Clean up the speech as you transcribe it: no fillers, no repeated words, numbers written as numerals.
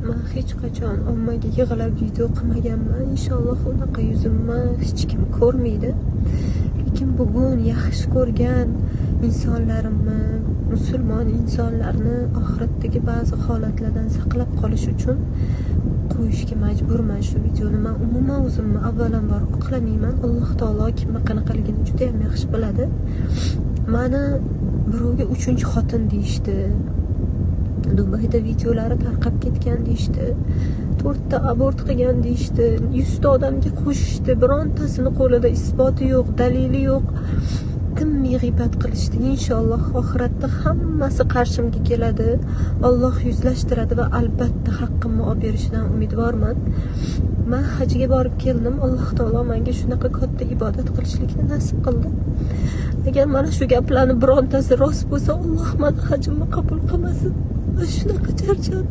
Man hech qachon ommaga yig'lab video qilmaganman. Inshaalloh unaqa yuzimni hech kim ko'rmaydi. Lekin bugun yaxshi ko'rgan insonlarimni, musulmon insonlarni oxiratdagi ba'zi holatlardan saqlab qolish uchun qo'yishga majburman shu videoni. Men umuman o'zimni avvalambor oqlamayman. Alloh taolo kimni qanaqaligini juda ham yaxshi biladi. Mani birovga 3-chi xotin deyishdi. Dubayda videolari tarqab ketgan deyishdi. 4 ta abort qilgan deyishdi. 100 ta odamga qo'shishdi. Birontasini qo'lida isboti yo'q, dalili yo'q. Tinmay g'iybat qilishdi. Inshaalloh oxiratda hammasi qarshimga keladi. Alloh yuzlashtiradi va albatta haqqimni olib berishidan umidvorman. Men hajga borib keldim. Alloh taolo menga shunaqa katta ibodat qilishlikni nasib qildi. Agar mana shu gaplarni birontasi rost bo'lsa, Alloh meni hajimni qabul qilmasin. Men shunaqa charchadim.